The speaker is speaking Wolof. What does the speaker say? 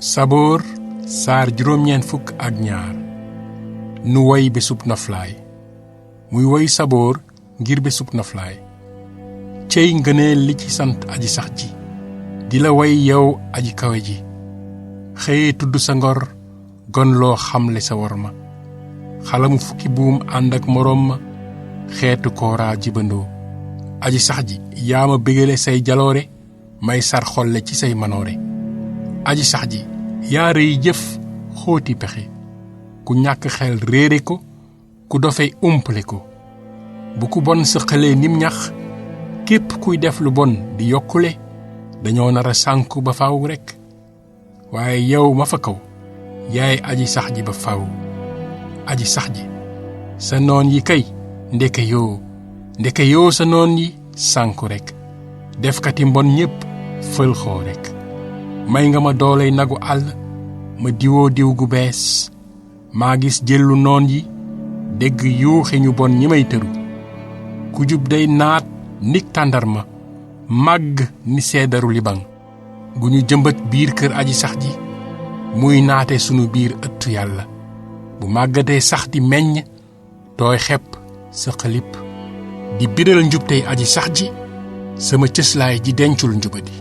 Saboor saar juróom-ñeent fukk ak ñaar. Nu woy bésub noflaay. muy woy saboor ngir bésub noflaay. cey ngëneel li ci sant aji sax ji di la woy yow aji kawe ji. xëye tudd sa ngor gon loo xamle sa worma. xalamu fukki buum ànd ak moroom ma xeetu kooraa jibandoo. aji sax ji yaa ma bégale say jaloore may sar xolle ci say manoore. aji sax ji yaa rëy jëf xóoti pexe ku ñàkk xel réere ko ku dofey umpale ko. bu ku bon sëqalee nim ñax képp kuy def lu bon di yokkule dañoo nar a sànku ba faw rekk. waaye yow ma fa kaw yaay aji sax ji ba faw. aji sax ji sa noon yi kay ndeke yoo sa noon yi sànku rekk. defkati mbon ñépp fël xoo rekk. may nga ma dooley nagu àll ma diwoo diw gu bees. maa gis jëllu noon yi dégg yuuxi ñu bon ñi may tëru. ku jub day naat nik tàndarma màgg ni seedaru libaŋ gu ñu jëmbat biir kër aji sax ji muy naate sunu biir ëttu yàlla. bu màggatee sax di meññ tooy xepp sa xalip di biral njubtey aji sax ji sama cëslaay ji dencul njubadi.